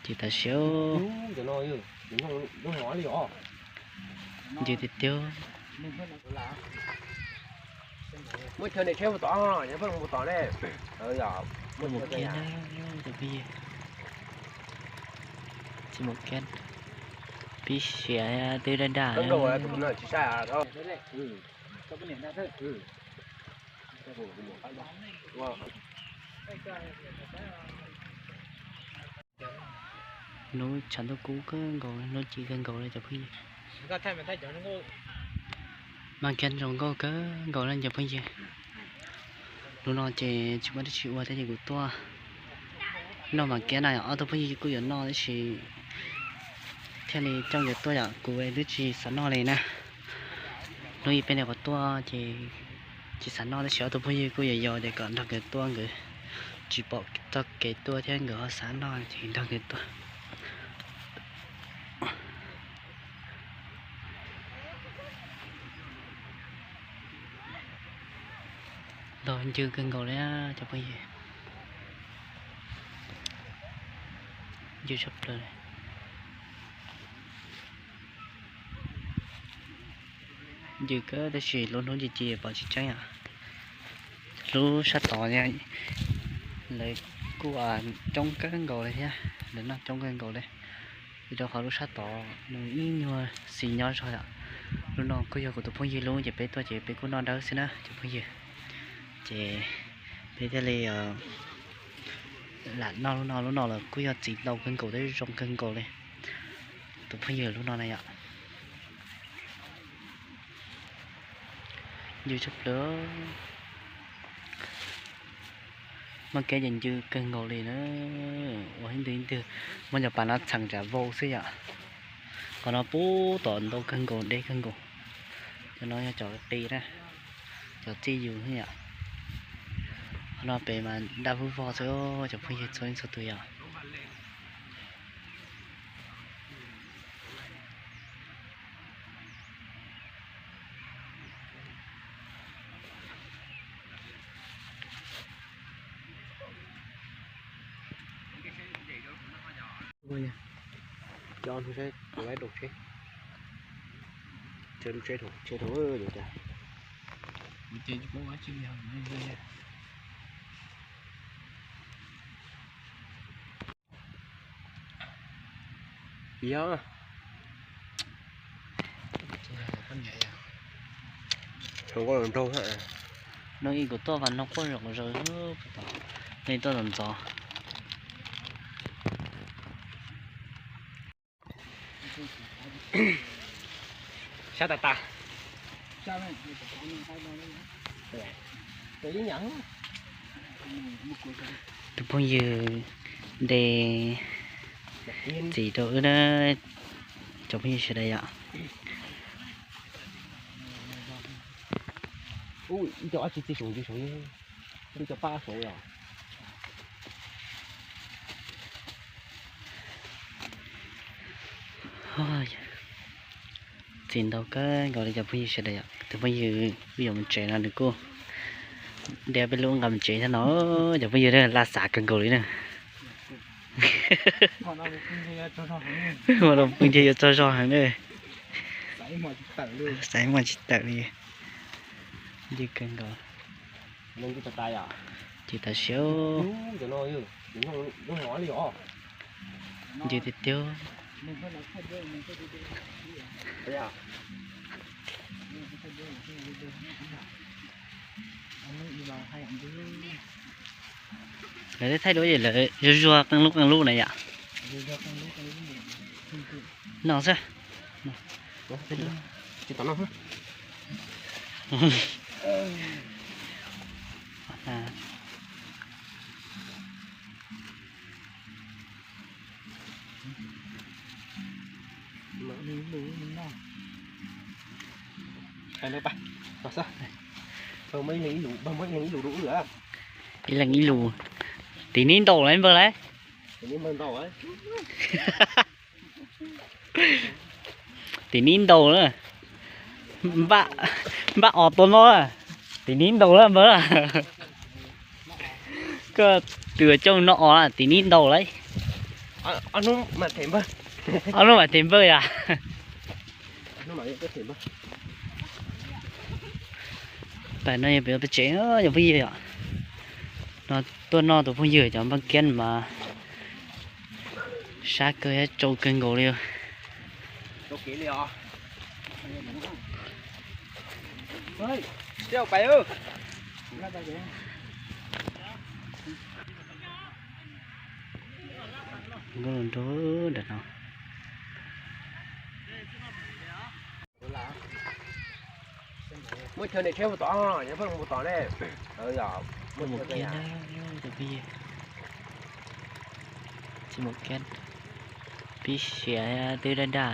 Ces tam sim ncw tiag tiag. Mus kiag na, cov phooj ywg. Tsis mus kiag, pib siav twb daj daj. Hnub tshav ntuj kub kawg nkaus, hnub ci kawg nkaus li cov phooj ywg. Mas kiag zoo nkauj kawg nkaus li cov phooj ywg. Hnub no ces tsis muaj dab tsi ua thiab ces kuv tuaj noj mas kiag na yom. Ob tug phooj ywg kuj yuav noj tab sis thiaj li coj nkawd tuaj yom, kuv twb tsis xav noj li na. Hnub ib peb nim qhuav tuaj ces tsis xav noj tab sis ob tug phooj ywg kuj yuav yos ces kom nrog nkawd tuaj, nkawd tsis pom txoj kev tuaj thiab nkawd ho xav noj ces nrog nkawd tuaj. Ntaus ncw kawg nkaus li cov phooj ywg. Ncw tshaj plaws li. Ncw kawg tab sis lub hnub ci ci pom tsis tseeb yom. Lub sab tod lawv kuj coob kawg nkaus li thiab, lawv noj coob kawg nkaus li. Vim rau qhov lub sab tod nws ib nyuag xis nyob zog yom. Lub no kuj yog kuv tus phooj ywg lub ces peb tuaj ces peb kuj noj dawb xwb na cov phooj ywg. Ces peb thiaj li lam noj lub no, lub no los kuj yog txiv ntau kawg nkaus thiab zoo kawg nkaus li. Tus phooj ywg lub no na yom. Ncw tshaj plaws. Muaj kev ces ncw kawg nkaus li na. Ua ib ntwg ib ntwg muab cov pas no txheem tsam vau xwb yom. Qhov no pub tom ntau kawg nkaus, deb kawg nkaus. Cov no yog cov qis na, cov txij yus xwb yom. Qhov no pem mas daj vog vog xwb cov phooj ywg txhua leej txhua tus yom. Hnub ib kuv tuaj mas noj quaj zom zaws, nws tuaj ntxov ntxov. Sab tas tas. Tus phooj ywg de txiv rau wb na, cov phooj ywg sawv daws yom. Txiv ntau kawg nkaus li cov phooj ywg sawv daws yom. Tus phooj ywg wb yuav mus tsev no nws kuj de peb lub nqa mus tsev thiab no. Cov phooj ywg laj xav kawg nkaus li na. Ua los pw ntshe yuav tsaug zog heev na. Xaiv muaj tsis tawm li. Ncw kawg nkaus. Ces tam sim ncw tiag tiag. Lawv thaij duab ces lawv zuag zuag qee lub qee lub na yom. No xwb. Ib leeg ib lus. Tim nib ntaus lawm npawg lauj. Tim nib ntaus na. Npaj os tua no na. Tim nib ntaus lawm npawg. Koj tus coj no os na, tim nib ntaus lauj. Ob hnub mas them npawg. Ob hnub mas them npawg yom. Pas no yog peb peb tsev, yog phooj ywg yom. No tuaj noj tus phooj ywg cov npab kiab mas sab kawg, tsau kawg nkaus li. Nkauj nraug ntawm no. Muaj chaw niam tsheb mus tod, nyob pheej mus tod ne. Mus kiab, tus phooj ywg tsis mus kiab, pib siav twb daj daj.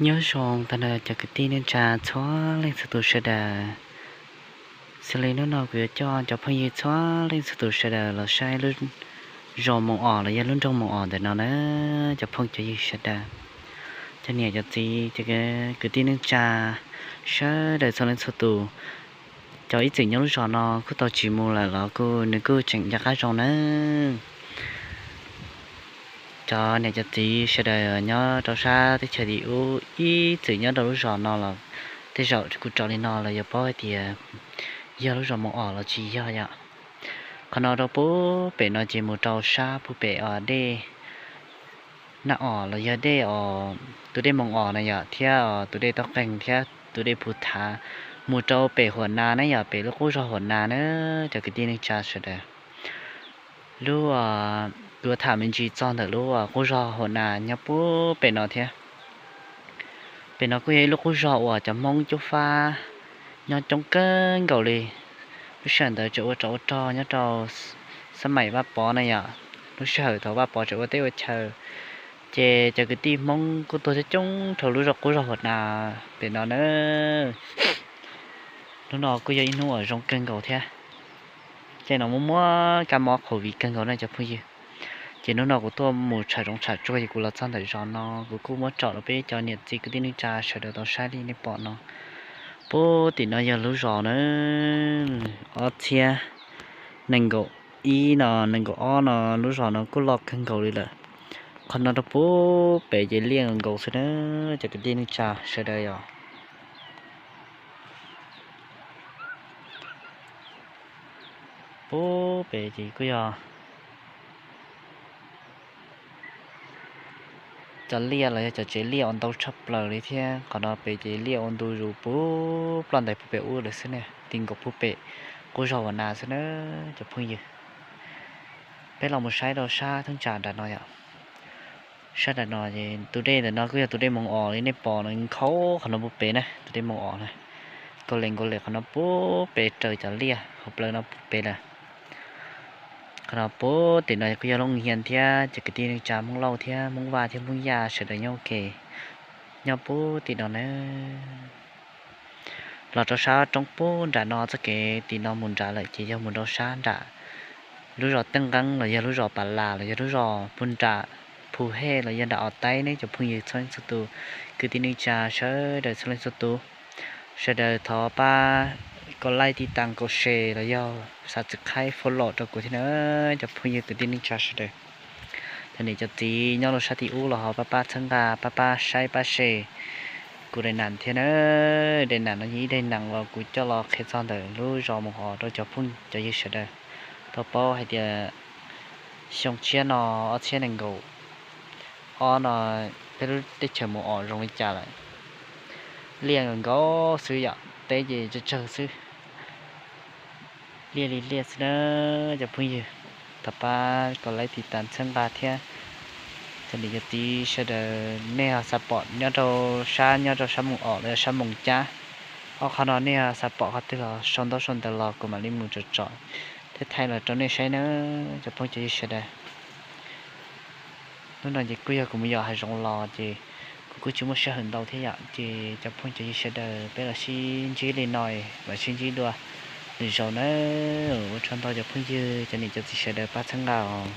Nyob zoo tag nrho cov kwv tij neej tsa txhua leej txhua tus sawv daws. Xws li hnub no kuv yuav coj cov phooj ywg txhua leej txhua tus sawv daws los saib lub zos Moos Os los yog lub nroog Moos Os ntawm no na, cov phooj cov ywg sawv daws, cov niam cov txiv, cov kwv tij neej tsa sawv daws txhua leej txhua tus. Cov ib txwm nyob lub zos no kuj tau tsis mus lawm los kuj nws kuj tseem nco qab zoo nawb. Cov niam cov txiv sawv daws nyob rau sab teb chaws tim ub ib txwm nyob rau lub zos no los tej zaum kuv tso li no los yuav paub hais tias yog lub zos Moos Os los tsis yog yom. Qhov no rau puag pem no ces mus rau sab puag pem os dej Naj Os los yog dej os, tus dej Moos Os na yom, thiab tus dej Tauj Qeeg thiab tus dej Phu Thav, mus rau pem Huam Nas na yom, pem lub qub zog Huam Nas na, cov kwv tij neej tsa sawv daws. Lub, kuv yuav tham me ntsis txog ntawm lub qub zog Huam Nas nyob puag pem no thiab. Pem no kuj yog ib lub qub zog uas cov Hmoob Cub Fab nyob coob kawg nkaus li. Lub sij hawm ntawd tseem ua tsov ua rog nyob rau xab maim Vaj Pov na yom, lub sij hawm thaum Vaj Pov tseem ua teb ua chaw, ces cov kwv tij Hmoob kuj tuaj coob coob rau lub zos qub zog Huam Nas pem no na. Hnub no kuj yog ib hnub uas zoo kawg nkaus thiab. Tej no muaj muaj kab mob COVID kawg nkaus na cov phooj ywg. Ces hnub no kuv tuaj mus tsham zoov tsham tsuag ces kuv los txog ntawm zos no kuv kuj muab tsom rau peb cov niam txiv kwv tij neej tsa sawv daws tau saib li nej pom no. Puag tim no yog lub zos na, ob txhiab nees nkaum ib no nees nkaum ob no lub zos no kuj loj kawg nkaus li lawm. Qhov no rau puag pem ces liaj nkaus xwb na, cov kwv tij neej tsa sawv daws yom. Puag pem ces kuj yog cov liaj los yog cov tsev liaj uas ntau tshaj plaws li thiab. Qhov no pem ces liaj ua ntu zus puag ploj ntais puag pem ub lawm xwb ne, ti nkaus puag pem qub zog Huam Nas xwb na cov phooj ywg. Peb los mus saib rau sab thaj tsam nram no yom. Sab nram no ces tus dej ntawm no kuj yog tus dej Moos Os li nej pom no, nkhaus qhov no puag pem na, tus dej Moos Os na. Nkaus li nkaus li qhov no puag pem raws cov liaj hauv plawv no puag pem lawm. Qhov no puag tim no kuj yog Looj Hias thiab cov kwv tij neej tsa Hmoob Lauj thiab Hmoob Vaj thiab Hmoob Yaj sawv daws nyob ua ke nyob puag tim no na. Los rau sab roob puag nram no txoj kev tim no mus nrad lawm ces yog mus rau sab nram lub zos Teej Nqeeb los yog lub zos Pas Las los yog lub zos puag nram Phu Hej los yog nram Os Taib ne cov phooj ywg txhua leej txhua tus, kwv tij neej tsa sawv daws txhua leej txhua tus. Sawv daws thov pab kos laij tiv tas kaum se los yog xav txwv qhaib fo lom rau kuv thiab na cov phooj ywg kwv tij neej tsa sawv daws. Cov niam cov txiv nyob rau sab tim ub los ho pab pab txhawb nqa pab pab saib pab se kuv daim nas thiab na. Daim nas no yog ib daim nas los kuv coj los qhia txog ntawm lub zos Moos Os rau cov phooj cov ywg sawv daws tau paub hais tias xyoo tshiab no ob txhiab nees nkaum ob no peb lub teb chaws Moos Os zoo li cas lawm. Liaj nkaus xwb yom, teb ces tsawg tsawg xwb, liaj li liaj xwb na cov phooj ywg. Thov pab kos laij tiv tas txhawb nqa thiab. Cov niam cov txiv sawv daws nej ho xav pom nyob rau sab nyob rau sab Moos Os los yog sab Moos Cab, ob qhov no nej ho xav pom qhov twg los sau ntaub sau ntawv los kuv mam li mus tsom tsom thiab thaij los rau nej saib na cov phooj cov ywg sawv daws. Hnub no ces kuj yog kuv mus yos hav zoov los ces kuv kuj tsis muaj sij hawm ntau thiab yom, ces cov phooj cov ywg sawv daws peb los sib ntsib li no, los sib ntsib dua lwm zaus na. Ua tsaug ntau cov phooj ywg cov niam cov txiv sawv daws pab txhawb nqa os.